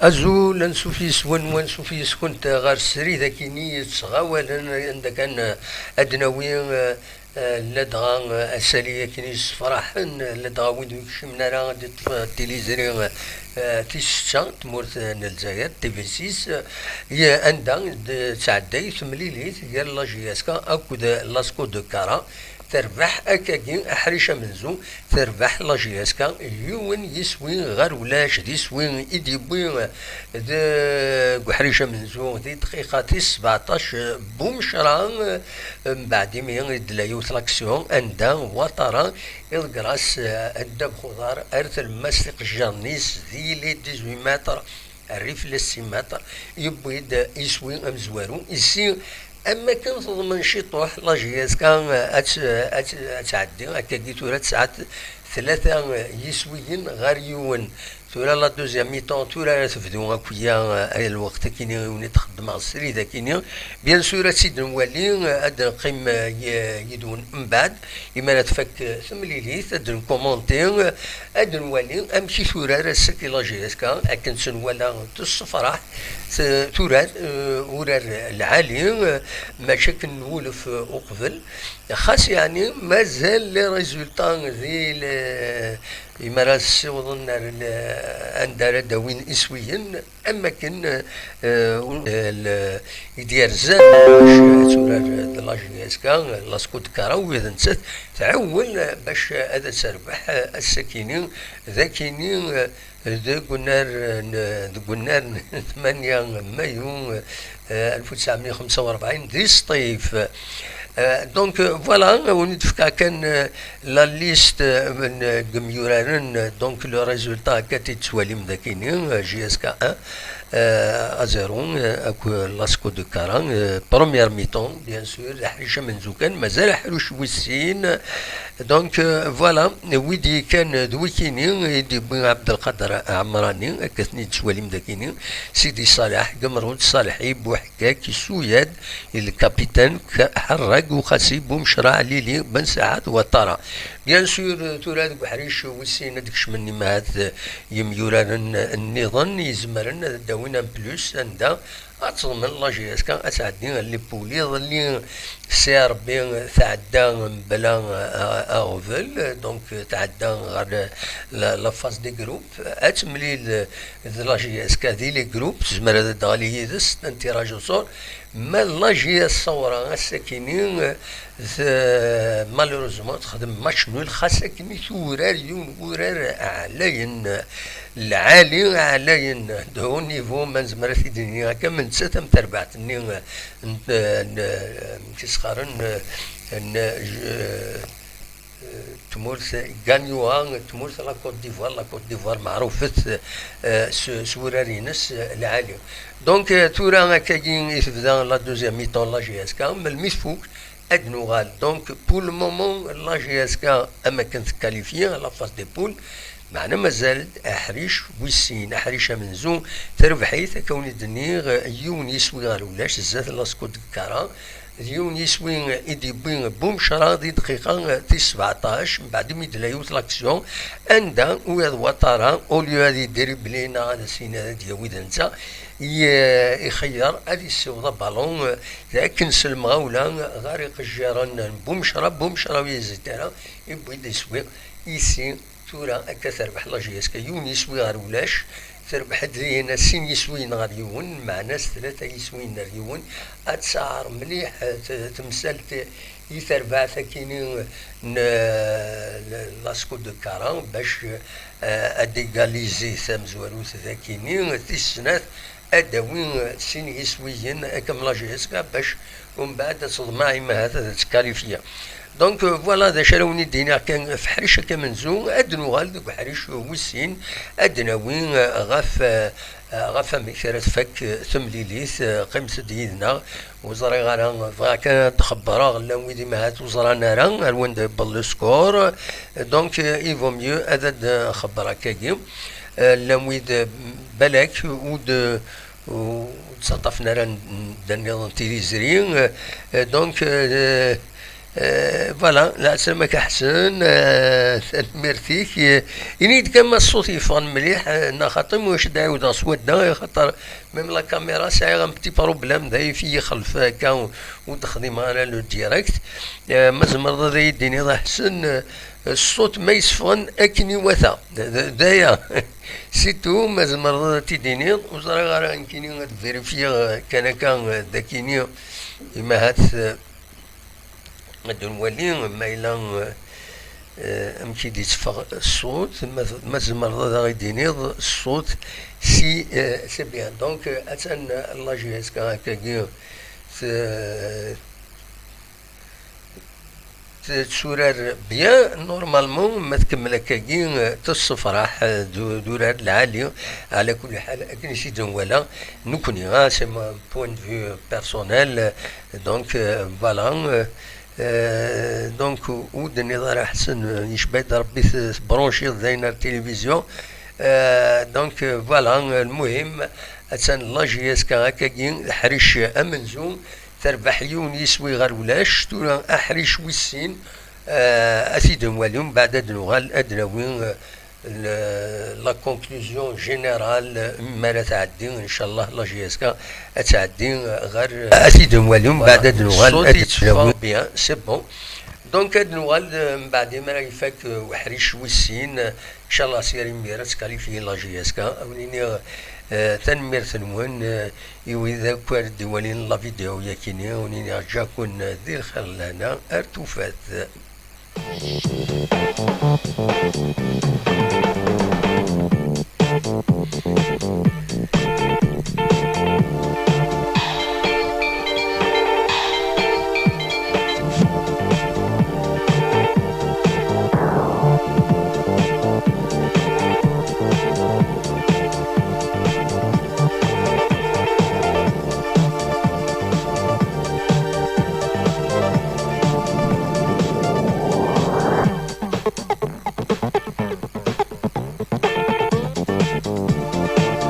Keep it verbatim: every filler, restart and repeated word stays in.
Azul, ansuf yes-wen, wansuf yes-kent ɣer srid akini yettɣawalen, anda kan, eh, ad d-nawi, eh, eh, ladɣa, eh, asali akini yessefraḥen, eh, ladɣa wid ur yekcimen ara ad d-iṭṭef, eh, tiliẓri, eh, tis setta, tmurt, eh, n Lezzayer, T V six, eh, ye-, anda d-, tettɛedday temlilit gar la J S K akked la SCO de Kara. Terbeḥ akkagi aḥric amenzu, terbeḥ la J S K yiwen yiswi ɣer ulac, d iswi i d-yewwi deg uḥric amenzu di dqiqa tis sbeɛṭac Bumecra, mbeɛd imi i d-tella yiwet l'action anda Ouattara iḍegger-as ddabex uḍar ar tlemmast iqejjaren-is di les dix-huit mètres, rrif les six mètres, yewwi-d iswi amezwaru. Ici, am akken teḍmen ciṭuḥ la J S K ad t-, ad t-, ad tɛeddi, akkagi tura tesɛa tlata yiswiyen ɣer yiwen. Tura la deuxième mi-temps, tura ara tebdu akk-ya, eh, lweqt akini i wen-id-xeddmeɣ srid akini. Bien sûr, ad tt-id-nwali, eh, ad d-neqqim, eh, y-, yid-wen mbeɛd, imi ara tfak, eh, temlilit, ad d-nkumunti, eh, ad d-nwali amek i turar ass-agi la J S K, akken tt-nwala tessefraḥ, t-, turar, eh, urar lɛali, eh, mačči akken nwulef, eh, uqbel. Xas yeɛni mazal les résultats di le-, imi ara ssiwḍen ar le-, anda ara d-awin iswiyen, am wakken, eh, eh, le-, i d-yerzan bac ad turar d la J S K, la SCO de Kara, ula d nettat tɛewwel bac ad terbeḥ ass-akini, d akini, eh, deg unnar n, deg unnar n tmanya mayu, eh, alef u tesɛemya u xemsa u rebɛin di Sṭif. Eh, donc, eh, voilà, wen-d-fkeɣ kan, eh, la liste, eh, n yimyuraren, eh, donc le résultat akka t-id-tettwalim dakini, eh, J S K un, eh, à zéro, eh, ak la SCO de Kara, eh, première mi-temps, bien sûr, aḥric amenzu kan, mazal aḥric wis sin, Donc, euh, voilà, wid kan d wikini i d-yewwi Ɛebdelqader Ɛemrani, akka ten-id-tettwalim dakini, Sidi Ṣaleḥ, Gemrud, Ṣaleḥi, Buḥekkak, Suyad, le capitaine, K-, Ḥerrag, Uxasi, Bumecra, Lili, Ben Saɛad, Watara. Bien sûr, tura deg uḥric wis sin ad d-kecmen imahat, eh, yimyuraren nniḍen izemren ad d-awin un plus, anda ad teḍmen la J S K ad tɛeddi ar les poules. Iḍelli, si Rebbi, tɛedda mebla, euh, aɣbel, donc tɛedda ɣer la, la phase des groupes. Ad temlil d la J S K di les groupes, tezmer ad d-teɣli yid-s, un tirage au sort. Ma la J S Saoura ass-akini, t-, malheureusement texdem match nul, xas akken i turar yiwen wurar ɛlayen, lɛali ɛlayen, de haut niveau, ma nezmer ad t-id-nini akka, am nettat am terbaɛt-nni n, n, n, tisxaren n, n, tmurt Ganyuha, tmurt la Côte d'Ivoire, la Côte d'Ivoire meɛrufet, eh, s, s wurar-ines, eh, lɛali. Donc, eh, tura akkagi i tebda la deuxième mi-temps la J S K, melmi tfuk, ad nuɣal. Donc, pour le moment, la J S K am akken tkalifyi la phase des poules, meɛna mazal-d aḥric wis sin, aḥric amenzu, terbeḥ-it, akka wen-d-nniɣ, yiwen yiswi ɣer ulac, zdat la SCO de Kara, d yiwen yiswi i d-yewwi Bumecra di dqiqa tis sbeɛṭac, mbeɛd mi d-tella yiwet l'action, anda Ouad Ouattara, au lieu ad idribli neɣ ad as-yini ad d-yawi d netta, i-, ixeyyer ad yessiweḍ abalun, d akken s lemɣawla ɣer iqejjiren n Bumecra, Bumecra ur yezzi ara, yewwi-d iswi. Ici, tura akka terbeḥ la J S K yiwen yiswi ɣer ulac, terbeḥ-d dihin sin yiswiyen ɣer yiwen, meɛna s tlata yiswiyen ɣer yiwen, ad tsaɛer mliḥ, eh, t-, temsalt i terbaɛt akini n, eh, la SCO de Kara, bac, eh, ad égaliser tamezwarut d akini, tis snat, ad d-tawi sin yiswiyen akken la J S K bac umbeɛd ad teḍmeɛ imahat ad tetkalifyi. Donc, euh, voilà d acu ara wen-id-iniɣ kan ɣef uḥric akka amenzu, ad d-nuɣal deg uḥric wis sin, ad d-nawi, euh, ɣef, euh, ɣef amek ara tfak, euh, temlilit, euh, qqimet-d yid-neɣ, ur ẓriɣ ara, bɣiɣ kan ad d-xebbreɣ, llan wid imahat ur ẓran ara ar wanda yewweḍ le score, donc, euh, il vaut mieux ad d-nxebber akkagi. Eh, llan wid, eh, balak ur d-, ur d-ttaṭṭafen ara n-, dda nniḍen tiliẓri. Eh, eh, donc, eh, Euh, voilà, leɛsamak a Ḥsen, euh, tanemmirt-ik. Euh, ini-d kan ma ṣṣut yeffeɣ mliḥ, euh, neɣ xaṭi, ma ulac ad ɛiwdeɣ s wadda, axaṭer même la caméra sɛiɣ un petit problème, d ayif i yi-ixelf akka, ur d-xdimeɣ ara le direct. Euh, ma tzemreḍ ad iyi-d-tiniḍ a Ḥsen, euh, ṣṣut ma yesseffɣen akken iwata. D, d, d aya. C'est tout, ma tzemreḍ ad t-id-tiniḍ, ur ẓriɣ ara nekkini ad vérifier, euh, kan akka, euh, d akini, imahat, euh, ad nwali ma yella, euh, amek i d-yetteffeɣ ṣṣut, ma, ma tzemreḍ ad aɣ-d-tiniḍ ṣṣut, si, euh, c'est bien. Donc, euh, attan, euh, la J S K akkagi, t-, t-, tetturar bien, normalement, ma tkemmel akkagi, euh, tessefraḥ, euh, d, d urar lɛali, ɛla kulli ḥal, akken i s-id-nwala, nekkni, ah, c'est mon point de vue personnel, euh, donc, euh, voilà, euh, euh, donc, ur d-tenniḍ ara Ḥsen, euh, yecba-d Rebbi t-, tebranchiḍ dayen ar tilivizyu. Euh, donc, euh, voilà, euh, lmuhim, attan la J S K akkagi, d aḥric amenzu, terbeḥ yiwen yiswi ɣer ulac, tura aḥric wis sin, euh, ad t-id-nwali, mbeɛd ad nuɣal, ad nawi, euh, le, la conclusion générale, mi ara tɛeddi, inchallah, la J S K ad tɛeddi ɣer, ad t-id-nwali, mbeɛd ad nuɣal, ad nawi. Bien, c'est bon. Donc, ad nuɣal, euh, mbeɛd mi ara ifak, euh, uḥric wis sin, euh, inchallah, si ar imir ad tkalifyi la J S K. Ad wen-iniɣ, euh, tanemmirt-nwen, euh, i wid akk ara d-iwalin la vidéo yakini, ad wen-iniɣ ǧǧaken di lxir lehna ar tufat.